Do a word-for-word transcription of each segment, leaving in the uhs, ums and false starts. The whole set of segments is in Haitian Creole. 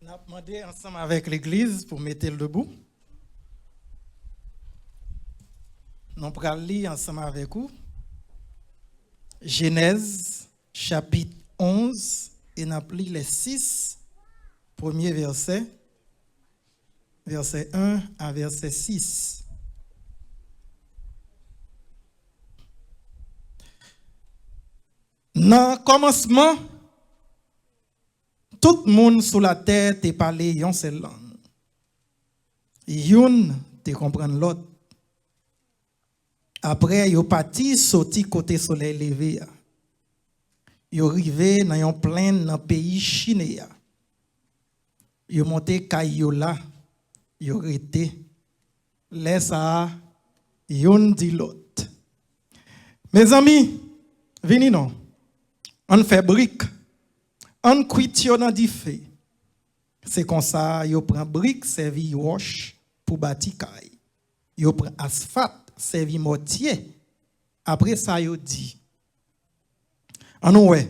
N ap mande ansanm avèk legliz pou mete l debou. Nou pral li ansanm avèk ou Jenèz chapit onz e n ap li lè sis premye vèsè, vèsè en a vèsè sis. Nan kòmansman, tout moun sou latè te pale yon sèl lang. Youn te konprann lòt. Apre, yo pati soti kote solèy leve a. Yo rive nan yon plenn nan peyi Chine a. Yo monte kay yo la, yo rete. Lè sa a, youn di lòt, "Mezanmi, vini non. Ann fè brik. Ann kwit yo nan dife." Se konsa yo pran brik sèvi wòch pou bati kay. Yo pran asfat sèvi mòtye. Apre sa, yo di, "Ann wè,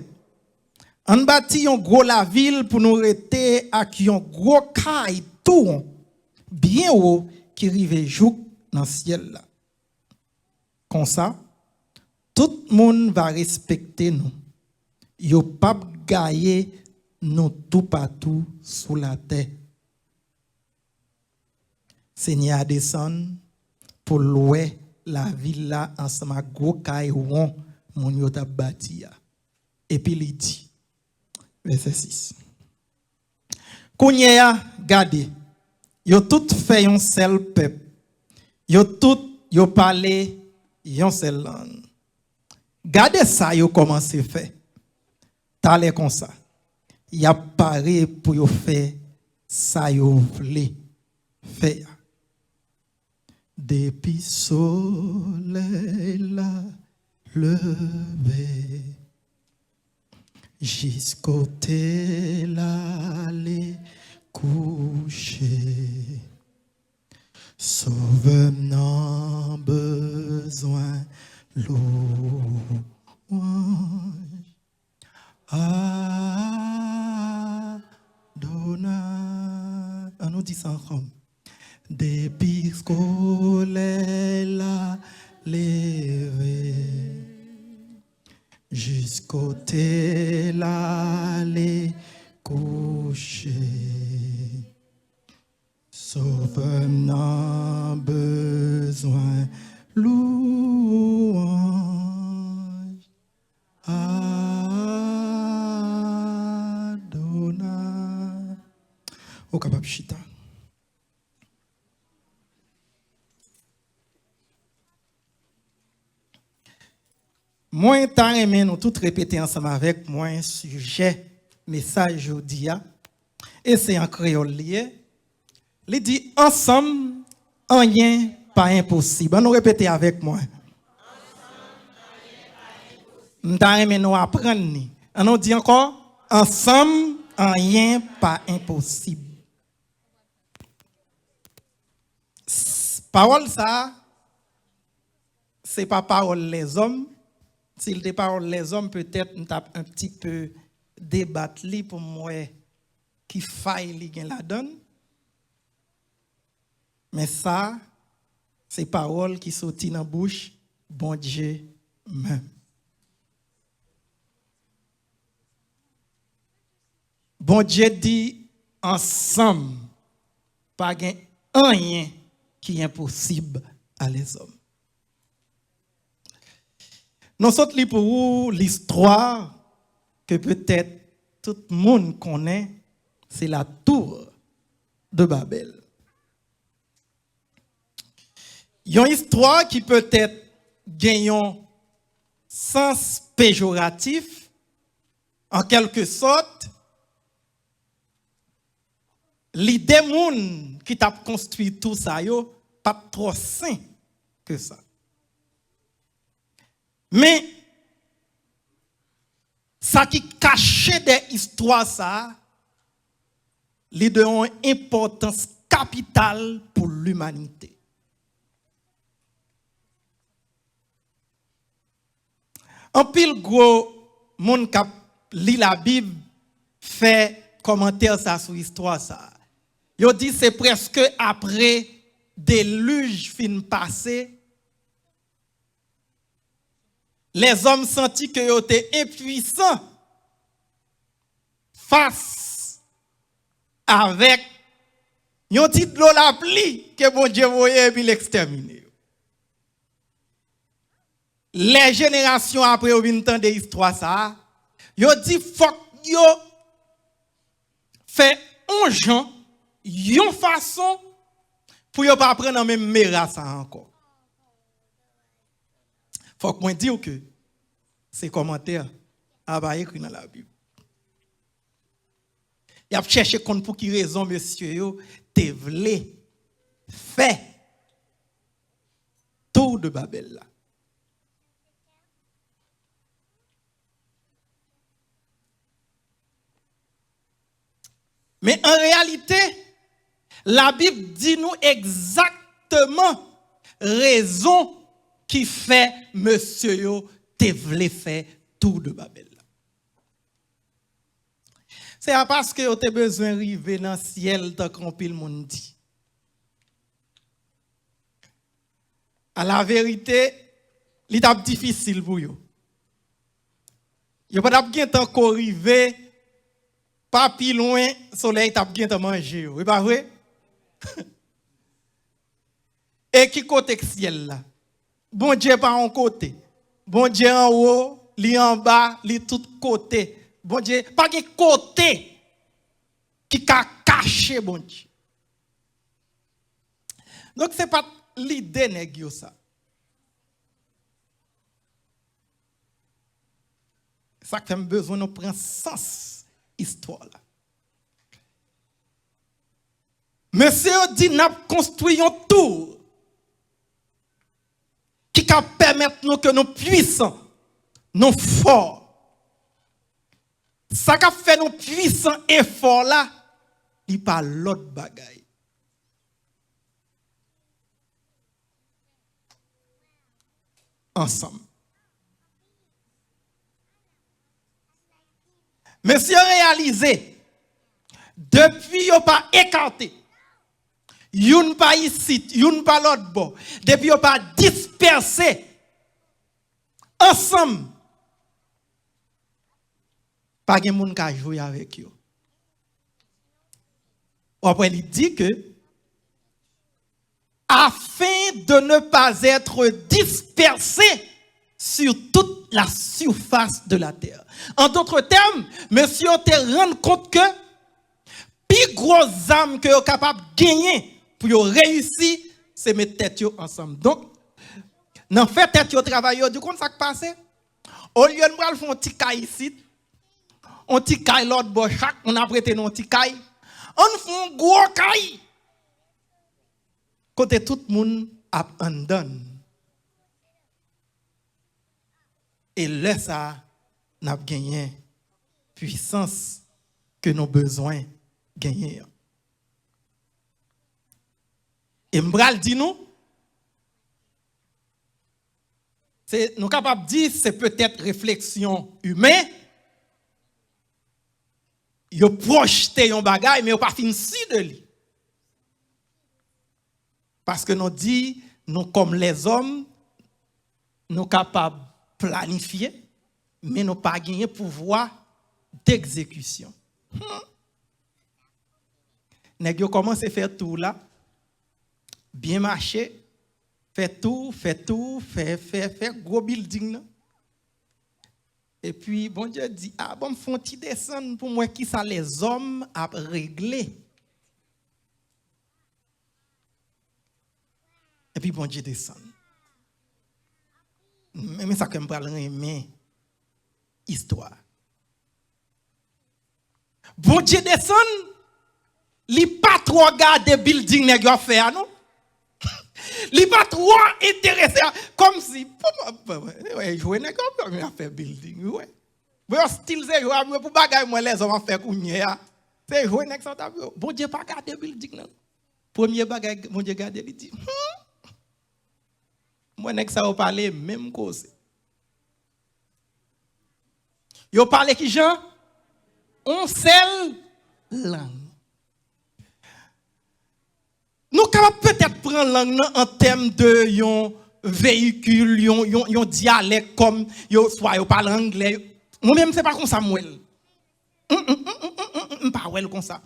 ann bati yon gwo lavil pou nou rete ak yon gwo kay tou won, byen wo, ki rive jouk nan syèl la. Konsa, tout moun va respekte nou. Yo p ap gaye nou toupatou sou latè." Senyè a desann pou l wè lavil la ansanm ak gwo kay won moun yo t ap bati a. Epi li di, vèsè sis, "Kounye a, gade, yo tout fè yon sèl pèp, yo tout yo pale yon sèl lang. Gade sa yo kòmanse fè. Talè konsa, y ap pare pou yo fè sa yo vle fè a." Depi solèy la leve jis kote l ale kouche, Sovè m nan bezwen lwanj. Adonay. An nou di sa ansanm. Depi solèy la leve jis kote l ale kouche, Sovè m nan bezwen lwanj. Adonay. Ou kapab chita. Mwen ta renmen nou tout repete ansanm avèk mwen sijè mesaj jodi a. E se an kreyòl li ye. Li di, "Ansanm, anyen pa enposib." An nou repete avèk mwen. M ta renmen nou aprann li. An nou di ankò, "Ansanm, anyen pa enposib." S-, pawòl sa a, se pa pawòl lèzòm. Si l te pawòl lèzòm, petèt m t ap un petit peu debat li pou m wè ki fay li gen ladan l. Men sa, se pawòl ki soti nan bouch Bondye menm. Bondye di, "Ansanm, pa gen anyen ki enposib a lèzòm." Nou sot li pou ou listwa ke petèt tout moun konnen, se la tour de Babel. Yon istwa ki petèt gen yon sans pejoratif, an kèlke sòt, lide moun ki t ap konstwi tou sa yo pa t twò sen ke sa. Men, sa ki kache dèyè istwa sa a, li de yon enpòtans kapital pou limanite. Anpil gwo moun k ap li Labib fè kòmantè sa sou istwa sa. Yo di se prèske apre delij fin pase, lèzòm santi ke yo te enpwisan fas avèk yon ti dlo lapli ke Bondye voye epi l ekstèmine yo. Lè jenerasyon apre yo vin tande istwa sa a, yo di fòk yo fè yon jan, yon fason pou yo pa pran nan menm mera sa a ankò. Fòk mwen di w ke se kòmantè a pa ekri nan Labib. Y ap chèche konn pou ki rezon mesye yo te vle fè Tour de Babèl la. Men an reyalite, Labib di nou egzakteman rezon ki fè mesye yo te vle fè Tour de Babèl la. Se pa paske yo te bezwen rive nan syèl tankou anpil moun di. A la verite, li t ap difisil pou yo. Yo pa t ap gentan ko rive pa pi lwen, solèy t ap gentan manje yo. E pa vre? E ki kote k syèl la? Bondye pa yon kote. Bondye anwo, li anba, li tout kote. Bondye, pa gen kote ki ka kache Bondye. Donk, se pa t lide nèg yo sa. Sa k fè m bezwen nou pran sans istwa la. Mesye yo di n ap konstwi yon tou ki ka pèmèt nou ke nou pwisan, nou fò. Sa k ap fè nou pwisan e fò la, li pa lòt bagay. Ansanm. Mesye yo reyalize, depi yo pa ekate, youn pa isit, youn pa lòt bò, depi yo pa dispèse ansanm, pa gen moun ka jwe avèk yo. W ap wè li di ke, afin de ne pas être dispersé sur toute la surface de la terre. En d'autres termes, mesye yo te rann kont ke pi gwo zam ke yo kapab genyen pou yo reyisi, se met tèt yo ansanm. Donk, nan fè tèt yo travay, yo di, konn sa k pase? Olye n pral fè yon ti kay isit, yon ti kay lòt bò, chak moun ap rete nan yon ti kay, ann fè yon gwo kay kote tout moun ap anndan. E lè sa a, n ap genyen pwisans ke nou bezwen genyen an. E m pral di nou, se, nou kapab di se petèt refleksyon imen, yo pwojte yon bagay, men yo pa fin si de li. Paske nou di, nou kòm lèzòm, nou kapab planifye, men nou pa genyen pouvwa degzekisyon. Hmm. Nèg yo kòmanse fè tou la, byen mache, fè tou, fè tou, fè, fè, fè gwo bilding nan. Epi Bondye di, a, ban m fè yon ti desann pou m wè kisa lèzòm ap regle. Epi Bondye desann. Men, men sa ke m pral renmen istwa. Bondye desann, li pa twò gade bilding nèg yo ap fè a, non. Li pa twò enterese a, kòmsi, pou mwen, jwe nèg yo ap fè bilding, wi, wè. Bon, yo stil se jwe ap jwe pou bagay mwen lèzòm ap fè kounye a. Se jwe nèg sa t ap jwe. Bondye pa gade bilding nan. Premye bagay Bondye gade, li di, hmm, mwen nèg sa yo pale menm koze. Yo pale ki jan? On sèl lang. Nou kapab petèt pran lang nan an tèm de yon veyikil, yon, yon, yon dyalèk kòm yo, swa yo pale anglè. Mwen menm, se pa konsa m wè l. M, m, m, m, m, m, m pa wè l konsa.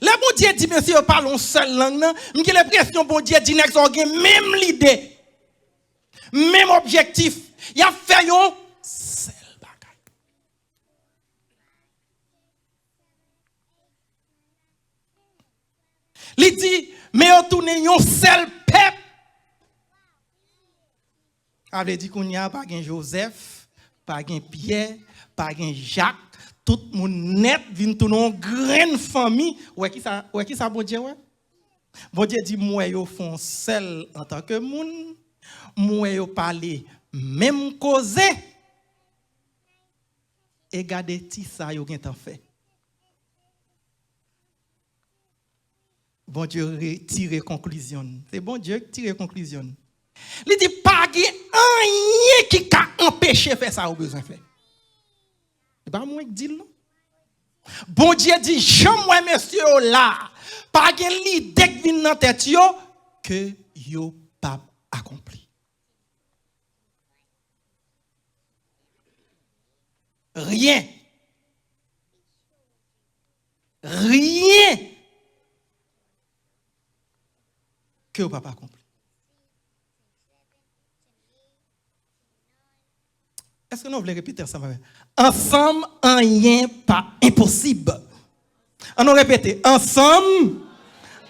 Lè Bondye di mesye yo pale yon sèl lang nan, m gen lenpresyon Bondye di nèg sa yo gen menm lide, menm objektif. Y ap fè yon sèl bagay. Li di, men yo tounen yon sèl pèp. Sa vle di kounye a pa gen Jozèf, pa gen Pyè, pa gen Jak, tout moun nèt vin tounen yon grenn fanmi. Ou wè kisa, ou wè kisa Bondye wè? Bondye di, m wè yo fè yon sèl antanke moun, m wè yo pale menm koze, e gade ti sa yo gentan fè. Bondye retire konklizyon l. Se Bondye ki tire konklizyon l. Li di, pa gen anyen ki ka anpeche fè sa ou bezwen fè. Se pa mwen ki di l, non. Bondye di, jan m wè mesye yo la, pa gen lide k vin nan tèt yo ke yo p ap akonpli. Ryen. Ryen ke yo p ap akonpli. Èske nou vle repete ansanm avè m? Ansanm, anyen pa enposib. An nou repete. Ansanm,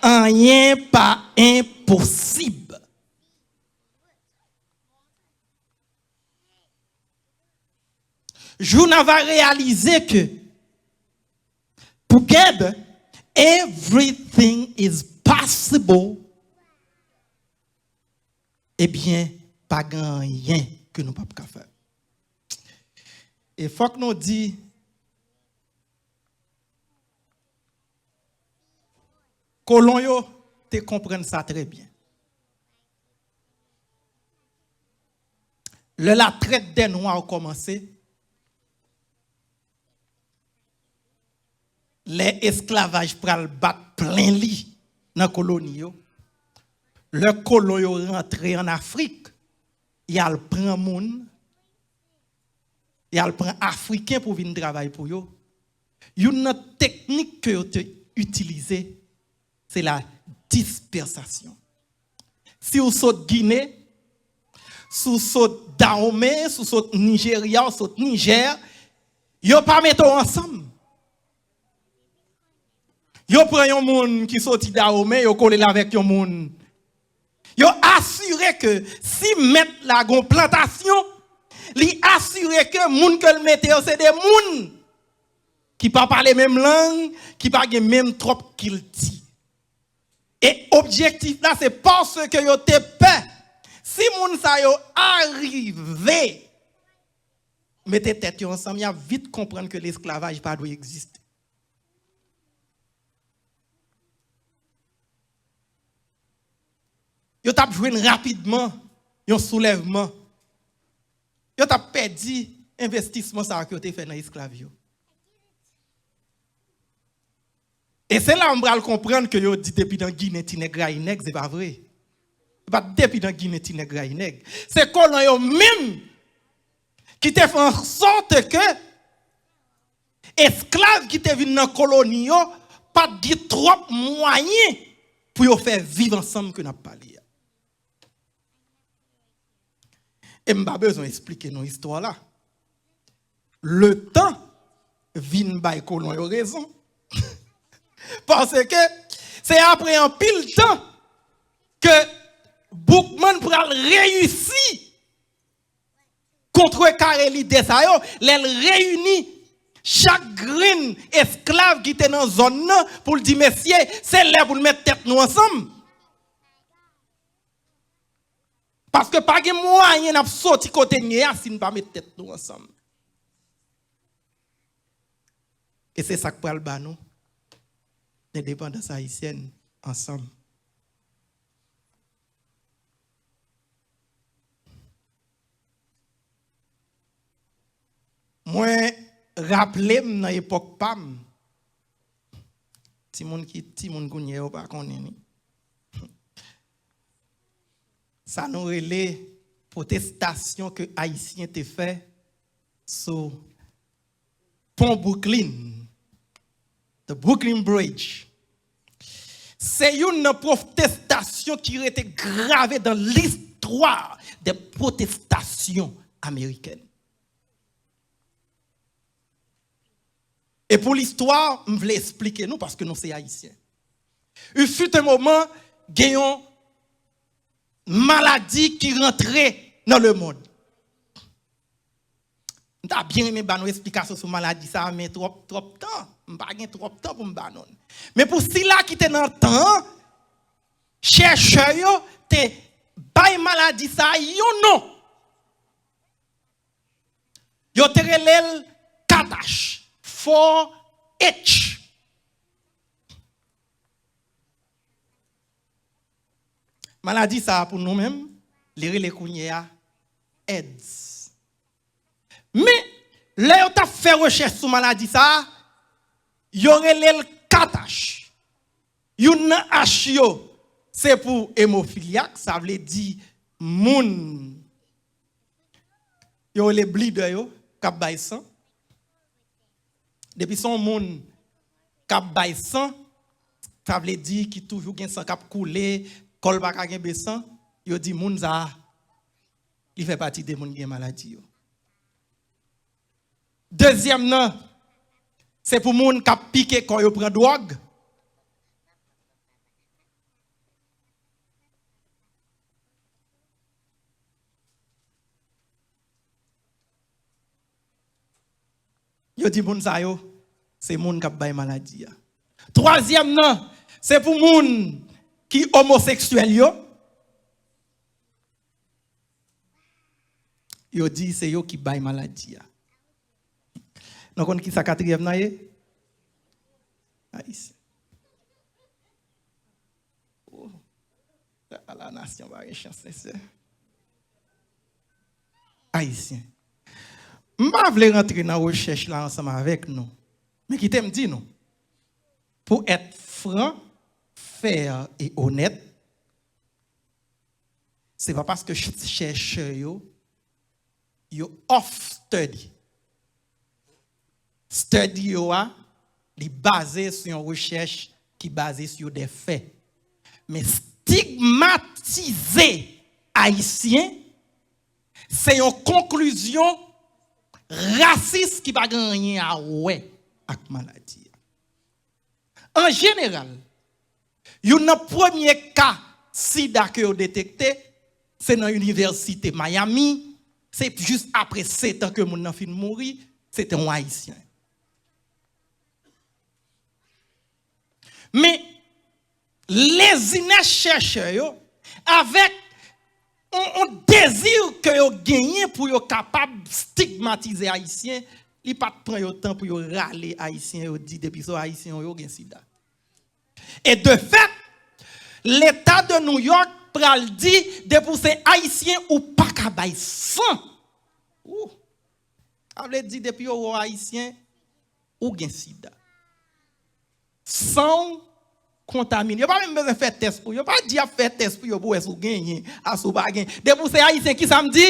anyen pa enposib. Jou n a va reyalize ke together, everything is possible. Ebyen, pa gen anyen ke nou p ap ka fè. E fòk nou di, kolon yo te konprann sa trè byen. Lè latrèt dè nwa kòmanse, lè esklavaj pral bat plen li nan koloni yo, lè kolon yo rantre ann Afrik, y al pran moun, y al pran Afriken pou vin travay pou yo. Youn nan teknik ke yo te itilize, se la dispersasyon. Si w sot Gine, si w sot Dahomey, si w sot Nijerya, w sot Nijè, yo pa mete w ansanm. Yo pran yon moun ki soti Dahomey, yo kole l avèk yon moun. Yo asire ke si mèt la gon plantasyon, li asire ke moun ke l mete yo se de moun ki pa pale menm lang, ki pa gen menm twòp kilti. E objektif la, se paske yo te pè. Si moun sa yo arive mete tèt yo ansanm, y ap vit konprann ke lesklavaj pa dwe egziste. Yo t ap jwenn rapidman yon soulèvman. Yo t ap pèdi envestisman sa a ke yo te fè nan esklav yo. E se la m pral konprann ke yo di depi nan Ginen ti nèg rayi nèg, se pa vre. Se pa depi nan Ginen ti nèg rayi nèg. Se kolon yo menm ki te fè ansòt ke esklav ki te vin nan koloni yo pa t gen twòp mwayen pou yo fè viv ansanm ke n ap pale a. E m pa bezwen esplike nou istwa la. Letan vin bay kolon yo rezon. Paske se apre anpil tan ke Boukman pral reyisi kontrekare lide sa yo, lè l reyini chak grenn esklav ki te nan zòn nan pou l di, mesye, se lè pou n met tèt nou ansanm. Paske pa gen mwayen n ap soti kote n ye a si n pa met tèt nou ansanm. E se sa k pral ba nou lendepandans ayisyèn ansanm. Mwen raple m nan epòk pa m, Timoun ki timoun kounye a yo pa konnen li. Sa nou rele pwotestasyon ke Ayisyen te fè sou pon Brooklyn, the Brooklyn Bridge. Se youn nan pwotestasyon ki rete grave dans l'histoire des protestations américaines. E pou listwa, m vle esplike nou, paske nou se Ayisyen. Il fut un moment, gen yon maladi ki rantre nan lemonn. M ta byen renmen ba nou esplikasyon sou maladi sa a, men twòp, twòp tan. M pa gen twòp tan pou m ba nou l. Men pou sila ki te nan tan an, chèchè yo te bay maladi sa a yon non. Yo te rele l katach, four H. Maladi sa a pou nou menm, li rele kounye a AIDS. Men, lè yo t ap fè rechèch sou maladi sa a, yo rele l katach. Youn nan H yo, se pou hemophilia, sa vle di moun yo rele bleeder yo, k ap bay san. Depi se yon moun k ap bay san, sa vle di ki toujou gen san k ap koule, kò l pa ka kenbe san, yo di moun sa a, li fè pati de moun ki gen maladi yo. Dezyèm nan, se pou moun k ap pike kò yo pran dwòg. Yo di moun sa yo, se moun k ap bay maladi a. Twazyèm nan, se pou moun ki omoseksyèl yo. Yo di se yo ki bay maladi a. Nou konn ki sa katriyèm nan ye? Ayisyen. Oh. Ala nasyon pa gen chans, mesye. Ayisyen. M pa vle rantre nan rechèch la ansanm avèk nou. Men kite m di nou, pour être franc, fair et honnête, se pa paske ch-, chèchè yo, yo off study. Study yo a, li baze sou yon rechèch ki baze sou de fè. Men stigmatize Ayisyen, se yon konklizyon rasis ki pa gen anyen a wè ak maladi a. An jeneral, youn nan premye ka sida ke yo detekte, se nan inivèsite Miami, se jis apre sèt an ke moun nan fin mouri, se te yon Ayisyen. Men, lezinès chèchè yo, avèk yon, yon dezi ke yo genyen pou yo kapab stigmatize Ayisyen, li pa t pran yo tan pou yo rale Ayisyen yo di depi se Ayisyen yo gen sida. E de fèt, Leta de New York pral di, depi w se Ayisyen, ou pa ka bay san. Ou. Sa vle di, depi yo wè w Ayisyen, ou gen sida. San w kontamine. Yo pa menm bezwen fè tès pou yo. Yo pa di y ap fè tès pou yo pou wè si w genyen, a si w pa gen. Depi w se Ayisyen, ki sa m di?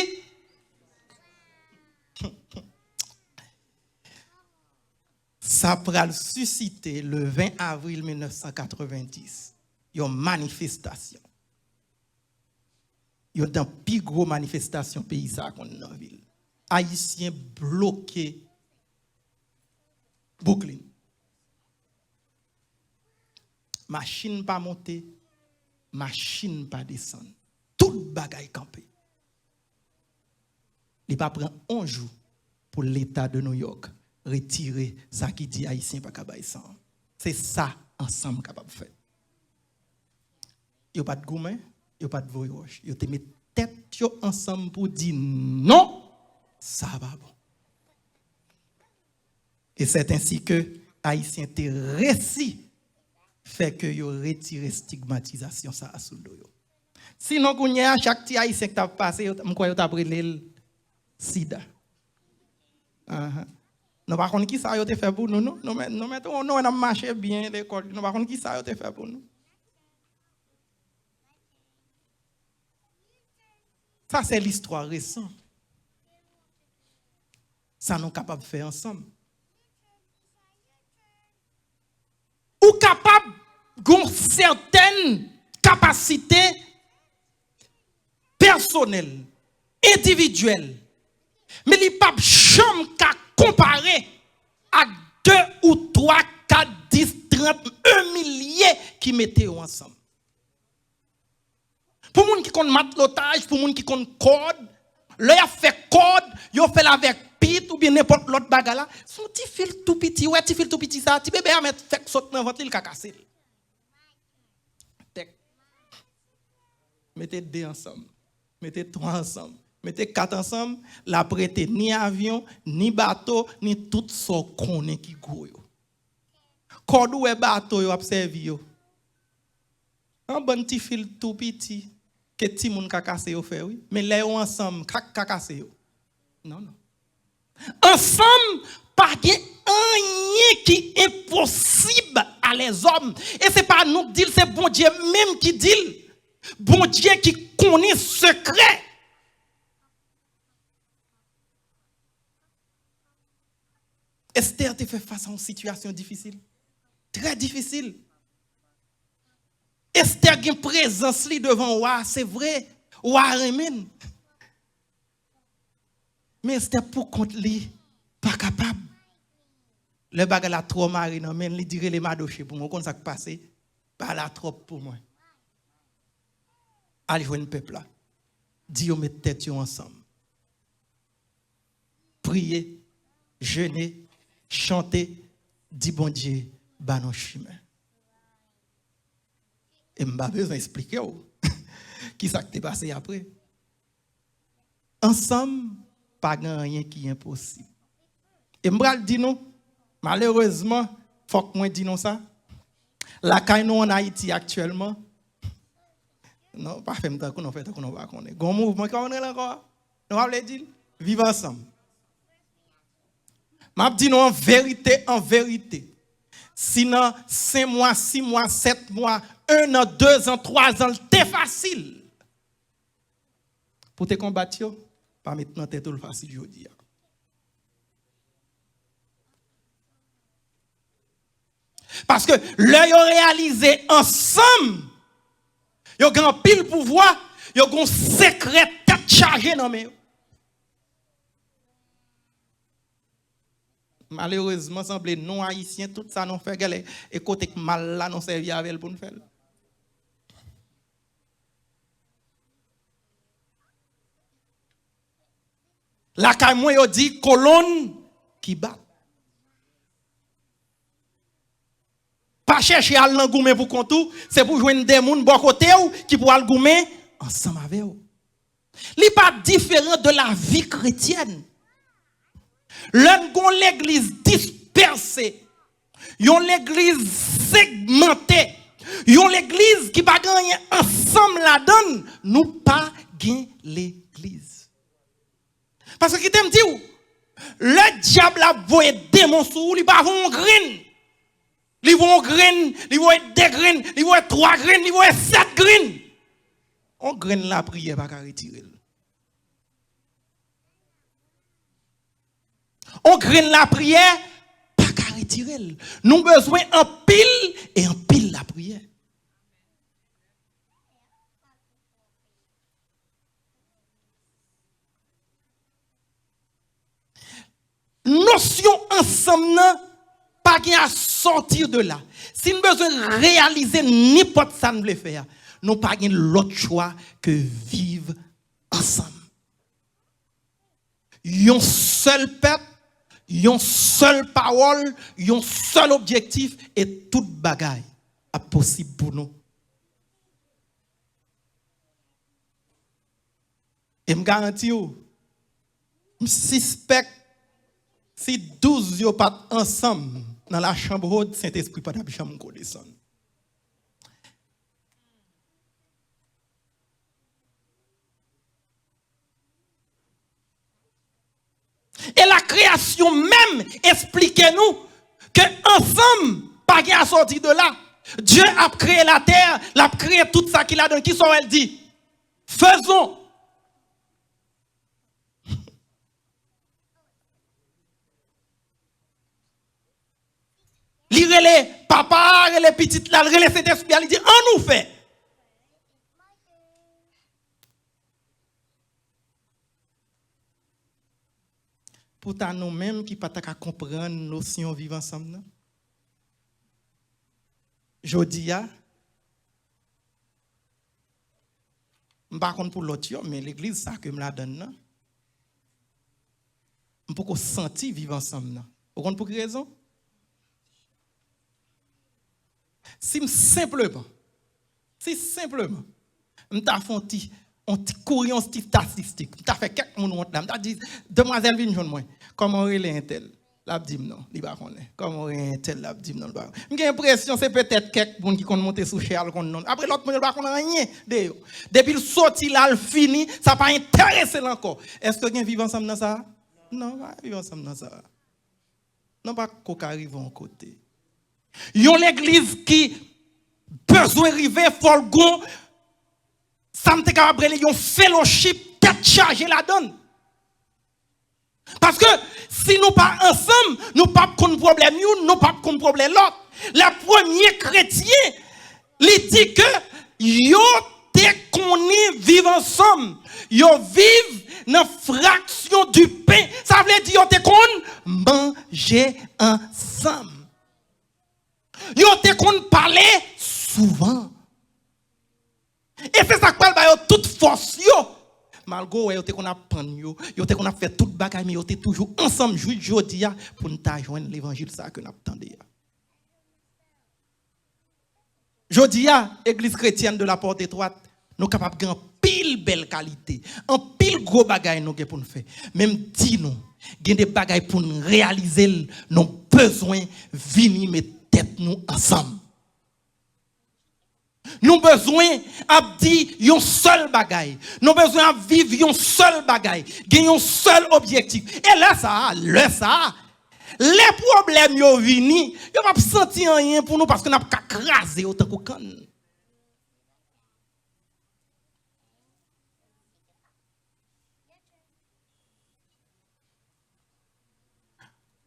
Sa pral sisite, le ven avril mil nèf san katrevenndis, yon manifestasyon. Youn nan pi gwo manifestasyon peyi sa a konn nan vil. Ayisyen bloke Brooklyn. Machin pa monte, machin pa desann. Tout bagay kanpe. Li pa pran yon jou pou Leta de New York retire sa ki di Ayisyen pa ka bay san. Se sa ansanm kapab fè. Yo pa t goumen, yo pa t voye wòch. Yo te met tèt yo ansanm pou di non, sa pa bon. E c'est ainsi que Ayisyen te resi fè ke yo retire stigmatizasyon sa a sou do yo. Sinon, kounye a, chak ti Ayisyen ki t ap pase, yo, m kwè yo t ap rele l sida. Ahan. Nou pa konn ki sa yo te fè pou nou, non. Nou mèt, nou mèt, nou wè n ap mache byen lekòl. Nou pa konn ki sa yo te fè pou nou. Sa se listwa resan. Sa nou kapab fè ansanm. Ou kapab gen sètèn kapasite pèsonèl, endividyèl, men li p ap janm ka konpare ak de ou twa, kat, dis, trant, yon milye ki mete yo ansanm. Pou moun ki konn matlotaj, pou moun ki konn kòd, lè y ap fè kòd, yo fè l avèk pit oubyen nenpòt lòt bagay la. Se yon ti fil tou piti, ou wè ti fil tou piti sa, ti bebe a mèt fèk sot nan vant li, l ka kase l. Tèk. Mete de ansanm. Mete twa ansanm. Mete kat ansanm. L ap rete ni avyon, ni bato, ni tout sa w konnen ki gwo yo. Kòd ou wè bato yo ap sèvi yo. Yon bann ti fil tou piti ke timoun ka kase yo fè, wi. Men lè yo ansanm, krak ka kase yo. Non, non. Ansanm, pa gen anyen ki enposib a lèzòm. E se pa nou k di l, se Bondye menm ki di l. Bondye ki konnen sekrè. Estè te fè fas a yon sitiyasyon difisil. Trè difisil. Estè gen prezans li devan wa, se vre, wa renmen l. Men Estè pou kont li, pa kapab. Lè bagay la twò mare nan men l, li di, "Rele Madoche pou mwen." Ou konn sa k pase? Bagay la twòp pou mwen. Al jwenn pèp la. Di yo met tèt yo ansanm. Priye, jene, chante, di Bondye ba nou chimen. E m pa bezwen eksplike w ki sa k te pase apre. Ansanm, pa gen anyen ki enposib. E m pral di nou, malerezman, fòk mwen di nou sa, lakay nou ann Ayiti aktyèlman, non, pa fè m tankou nou fè tankou nou pa konnen. Gon mouvman ki pa konn rele ankò. Nou pa vle di l? Viv ansanm. M ap di nou an verite, an verite. Si nan senk mwa, sis mwa, sèt mwa, en an, de zan, twa zan, l te fasil pou te konbat yo, pa met nan tèt ou l fasil jodi a. Paske lè yo reyalize ansanm, yo gen anpil pouvwa, yo gen yon sekrè tèt chaje nan men yo. Malerezman, sanble nou Ayisyen, tout sa nou fè, gèlè, e kote k mal la, nou sèvi avè l pou n fè l. Lakay mwen, yo di kolonn ki bat. Pa chèche al nan goumen pou kont ou, se pou jwenn de moun bò kote w ki pou al goumen ansanm avè w. Li pa diferan de lavi kretyèn. Lè n gon legliz dispèse, yon legliz segmante, yon legliz ki pa gen anyen ansanm ladan l, nou pa gen legliz. Paske kite m di w, lè dyab la voye demon sou ou, li pa voye yon grenn. Li voye yon grenn, li voye de grenn, li voye twa grenn, li voye sèt grenn. Yon grenn lapriyè pa ka retire l. Yon grenn lapriyè pa ka retire l. Nou bezwen anpil e anpil lapriyè. Nosyon ansanm nan pa gen a sòti de la. Si n bezwen reyalize nenpòt sa n vle fè a, nou pa gen lòt chwa ke viv ansanm. Yon sèl pèp, yon sèl pawòl, yon sèl objektif, e tout bagay ap posib pou nou. E m garanti w, m sispèk si douz yo pa t ansanm nan lachanm wòt, Sentespri pa t ap janm ko desann. E la k Kreyasyon menm esplike nou ke ansanm pa gen asòti de la. Dye ap kreye latè, l ap kreye tout sa ki ladan. Ki sa w wè l di? Faisons. Li rele Papa, rele Pitit la, li rele Sentespri a, li di, ann nou fè. Poutan nou menm ki pa ta ka konprann nosyon viv ansanm nan. Jodi a, m pa konn pou lòt yo, men legliz sa ke m ladann nan, m poko santi viv ansanm nan. Ou konn pou ki rezon? Si m senpleman, si senpleman, m ta fè yon ti, yon ti kouri, yon ti statistik, m ta fè kèk moun wont la, m ta di, demwazèl vin jwenn mwen, kòman w rele entèl? L ap di m non, li pa konnen. Kòman w rele entèl? L ap di m non, li pa konnen. M gen enpresyon se petèt kèk moun ki konn monte sou chè a, l konn non. Apre lòt moun yo pa konn anyen de yo. Depi l soti la, l fini, sa pa enterese l ankò. Èske gen viv ansanm nan sa a? Non, pa gen viv ansanm nan sa a. Non, pa ko ka rive yon kote. Yon legliz ki bezwen rive, fò l gon, sa m te kapab rele yon fellowship tèt chaje ladan l. Paske si nou pa ansanm, nou p ap konn pwoblèm youn, nou p ap konn pwoblèm lòt. Lè premye kretyen, li di ke yo te konnen viv ansanm. Yo viv nan fraksyon di pen. Sa vle di yo te konn manje ansanm. Yo te konn pale souvan. E se sa k pral ba yo tout fòs yo. Malgre w wè yo te konn ap pann yo, yo te konn ap fè tout bagay, men yo te toujou ansanm jis jodi a pou n ta jwenn levanjil sa a ke n ap tande a. Jodi a, Eglise Chrétienne de la Porte Étroite, nou kapab gen anpil bèl kalite, anpil gwo bagay nou gen pou n fè. Men m di nou, gen de bagay pou n reyalize l, nou bezwen vini met tèt nou ansanm. Nou bezwen ap di yon sèl bagay. Nou bezwen ap viv yon sèl bagay. Gen yon sèl objektif. E lè sa a, lè sa a, lè pwoblèm yo vini, yo p ap santi anyen pou nou paske n ap ka kraze yo tankou kann.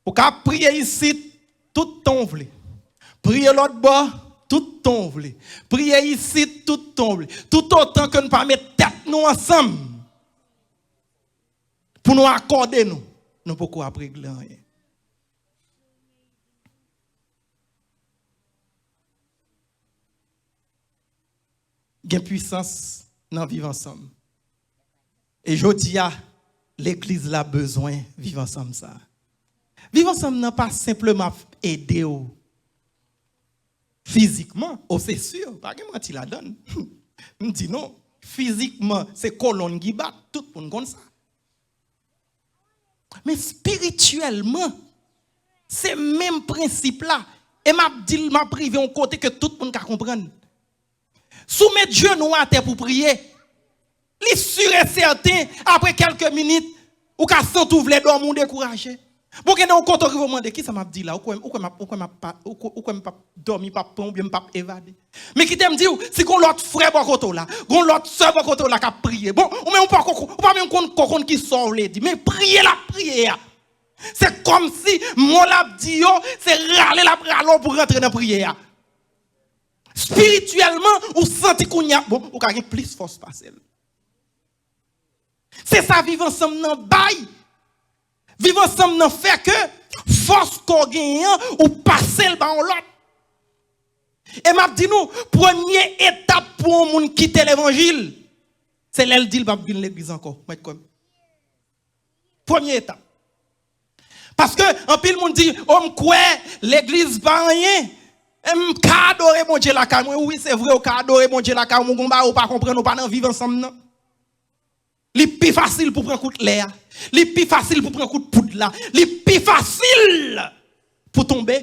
Ou ka priye isit tout tan w vle. Priye lòt bò tout tan w vle. Priye isit tout tan w vle. Toutotan ke n pa met tèt nou ansanm pou nou akòde nou, nou poko ap regle anyen. Gen pwisans nan viv ansanm. E jodi a, legliz la bezwen viv ansanm sa a. Viv ansanm nan pa senpleman ap ede w fizikman, o se si, pa gen manti ladan l. M di non, fizikman, se kolonn ki bat, tout moun konn sa. Men espirityèlman, se menm prensip la. E m ap di l, m ap rive yon kote ke tout moun ka konprann. Si w met jenou w atè pou priye, li si e sèten, apre kèlke minit, ou ka santi w vle dòmi, w dekouraje. Bon, gen de yon kote w rive w mande, kisa m ap di la? Ou kwè, ou kwè m ap, ou kwè m ap pa, ou kwè, ou kwè m p ap dòmi, p ap pran oubyen m p ap evade? Men kite m di w, si gon lòt frè bò kote w la, gon lòt sè bò kote w la k ap priye. Bon, ou menm ou pa ko-, ou pa menm konn, ko-, konn kisa w vle di. Men priye l ap priye a. Se kòmsi mo l ap di yo, se rale l ap rale w pou rantre nan priyè a. Espirityèlman, ou santi kounye a, bon, ou ka gen plis fòs pase l. Se sa viv ansanm nan bay. Viv ansanm nan fè ke fòs ke w genyen an, ou pase l ba yon lòt. E m ap di nou, premye etap pou yon moun kite levanjil, se lè l di l p ap vin legliz ankò. Mèt kwè m. Premye etap. Paske anpil moun di, o, m kwè legliz pa anyen. E m ka adore Bondye lakay mwen. Wi, se vre, ou ka adore Bondye lakay ou, men gon bagay ou pa konprann, ou pa nan viv ansanm nan. Li pi fasil pou pran kout lè a. Li pi fasil pou pran kout poud la. Li pi fasil pou tonbe.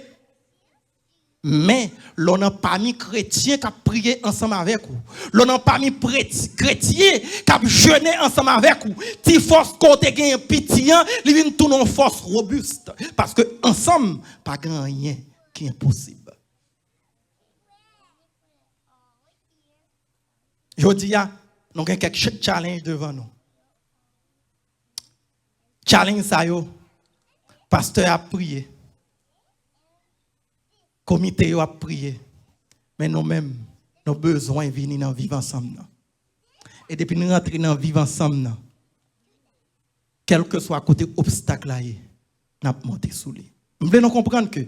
Men, lè w nan pami kretyen k ap priye ansanm avèk ou, lè w nan pami preti- kretyen k ap jene ansanm avèk ou, ti fòs ke w te genyen piti an, li vin tounen yon fòs robis. Paske ansanm, pa gen anyen ki enposib. Jodi a, nou gen kèk ch- challenge devan nou. Challenge sa yo, pastè a ap priye. Komite yo ap priye. Men nou menm, nou bezwen vini nan viv ansanm nan. E depi nou rantre nan viv ansanm nan, kèlkeswa kote obstak la ye, n ap monte sou li. M vle nou konprann ke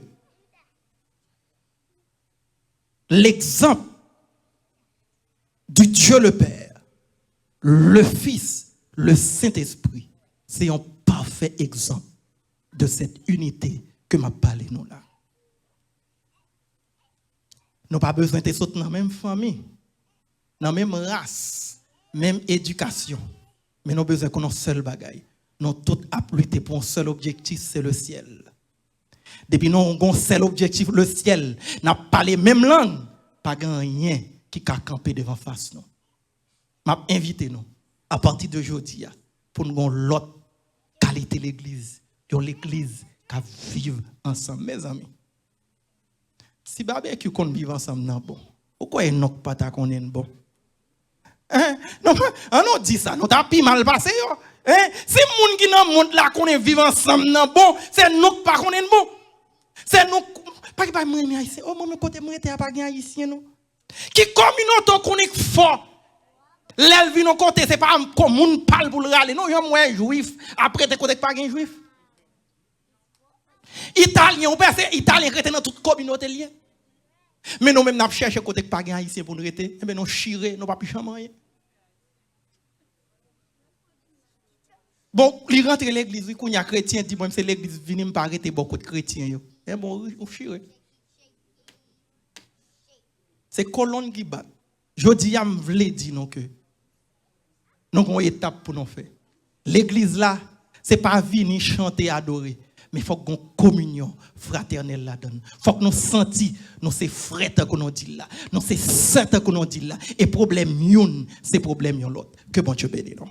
l'exemple du Dieu le Père, le Fils, le Saint-Esprit, se yon pafè egzanp de cette unité ke m ap pale nou la. Nou pa bezwen te sot nan menm fanmi, nan menm ras, menm edikasyon. Men nou bezwen konn yon sèl bagay. Nou tout ap lite pou yon sèl objektif, se le syèl. Depi nou gen yon sèl objektif, le syèl, n ap pale menm lang, pa gen anyen ki ka kanpe devan fas nou. M ap envite nou, apati de jodi a, pou n gen yon lòt kalite legliz, yon legliz k ap viv ansanm, mezanmi. Si Babekyou konn viv ansanm nan bon, ou kwè Enòk pa ta konnen l bon? Hein? Non, an nou di sa, nou ta pi mal pase yo. Hein? Si moun ki nan mond la konnen viv ansanm nan bon, se nou k pa konnen l bon. Se nou k, pa ki pa mwen renmen Ayisyen. Oh, mwen, mwen kote mwen rete a pa gen Ayisyen, non. Ki kominote w konnen k fò? Lè l vin yon kote, se pa kon moun pa l pou l rale, non. Jan m wè Jwif ap rete kote k pa gen Jwif. Italyen, ou pèse Italyen k rete nan tout kominote l ye. Men nou menm n ap chèche kote k pa gen Ayisyen pou n rete. Enben, nou chire, nou p ap janm anyen. Bon, li rantre legliz, wi, kounye a kretyen di, mwen, se legliz vini, m pa rete bò kot kretyen yo. Enben, ou, ou chire. Se kolonn ki bat. Jodi a, m vle di nou ke nou gen yon etap pou nou fè. Legliz la, se pa vini chante, adore, men fòk gen yon kominyon fratènèl ladan l. Fòk nou santi nou se frè tankou nou di l la. Nou se sè tankou nou di l la. E pwoblèm youn, se pwoblèm yon lòt. Ke Bondye beni nou.